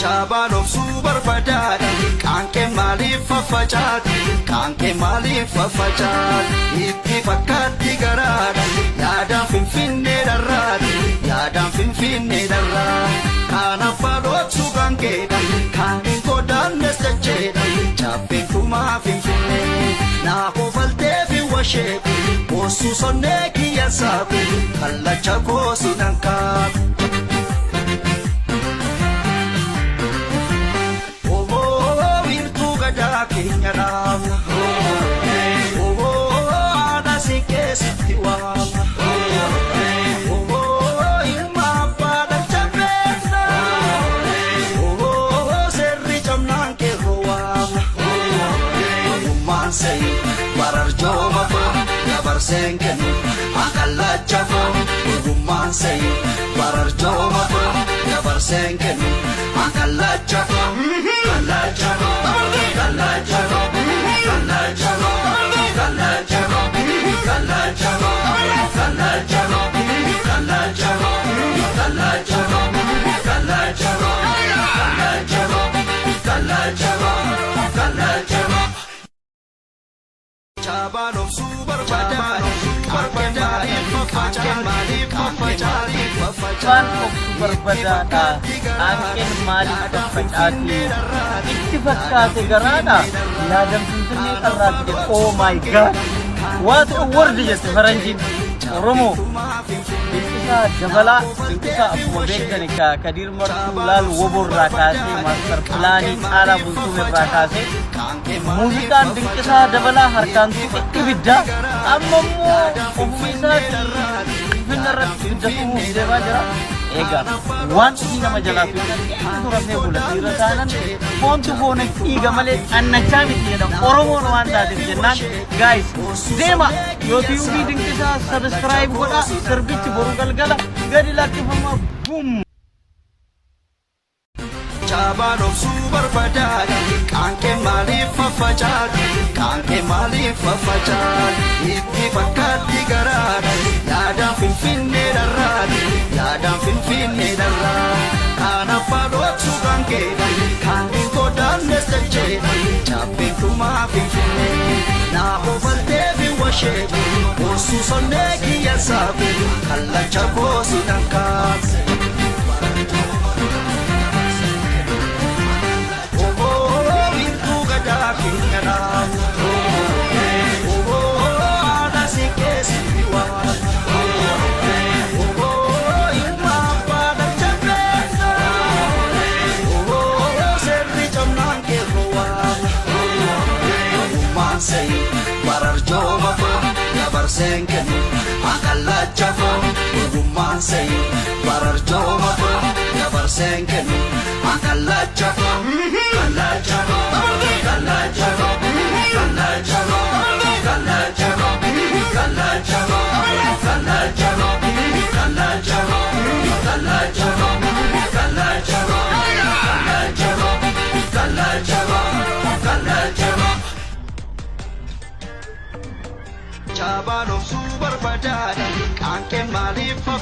Chaabaan obsuu barbadaadha. Qaanqee maaliif faffacaati? Qaanqee maaliif faffacaati? Itti fakkaatti garaadha. Yaadaan Finfinnee dharraati. Yaadaan Finfinnee dharraa. Kanaaf baadhootu qaanqeedha. Kan hin godaannes jecheedha. Chaappeen tumaa Finfinnee. Naa kofaltee fi washeeku. Boosuu sonnee kiyya saaku. Kallacha koosi nan kaaku. Oboo wiirtuu gadaa keenya dhaabna. Oboo haadha si keessatti waamna. Oboo ilma abbaa dhalcha beekna. Oboo seerri cabnaan qeerroo waamna. Ogummaan sa'i bararjooma faa dabarseen kennu akallacha faa. Ogummaan sa'i bararjooma faa dabarseen kennu akallacha faa. Kallacha faa, kallacha faa, kallacha faa, kallacha faa, kallacha faa, kallacha faa, kallacha faa, kallacha faa, kallacha faa, kallacha faa, kallacha faa, kallacha faa. Chaabaan obsuu barbadaadha. Qaanqee maaliif faffacaati? Qaanqee maaliif Chaabaan faffacaati? obsu barbadaadha. Qaanqeen maaliif faffacaati? Itti fakkaate garaadha. Yaadan Finfinnee dharraati jedhe. Oh my God! What a word jette faranjiin. Oromoo. Dinqisaa Dabalaa, Dinqisaa akkuma beektan ka Kadiir Martuu Laal Woborraa kaasee, master planii Caalaa Bultuun irraa kaasee, muuziqaan Dinqisaa Dabalaa harkaan tuqe ibidda. Amma immoo ofuma isaatii Finfinnee irratti ibidda tumuuf deemaa jira. Egaa waan ofii nama jalaa fiigan eenyutu rafee bula? Dhiira taanan foontu foona dhiiga malee xannachaa miti jedha Oromoon waan taateef jennaan, guys, deema YouTubeii Dinqisaa subscribe godha. Sirbichi boru galgala gadi lakkifama. Boom. Chaabaan obsuu barbadaadha. Qaanqee maaliif faffacaati? Qaanqee maaliif faffacaati? Itti fakkaatti garaadha. Yaadaan Finfinnee dharraati. Yaadaan Finfinnee dharraa. Kanaaf baadhootu qaanqeedha. Kan hin godaannes jecheedha. Chaappeen tumaa Finfinnee. Naa kofaltee fi washeeku. Boosuu sonnee kiyya saaku. Kallacha koosi nan kaase. Oboo wiirtuu gadaa keenya dhaabna. Oboo haadha si keessatti waamna. Oboo ilma abbaa dhalcha beekna. Oboo seerri cabnaan qeerroo waamna. Ogummaan sa'i bararjooma faa dabarseen kennu akallacha faa. Ogummaan sa'i bararjooma faa dabarseen kennu akallacha faa. Kallacha faa, kallacha faa, kallacha faa, kallacha faa, kallacha faa, kallacha faa, kallacha faa, kallacha faa, kallacha faa, kallacha faa, kallacha faa, kallacha faa. Chaabaan obsuu barbadaadha. Qaanqee maaliif faffa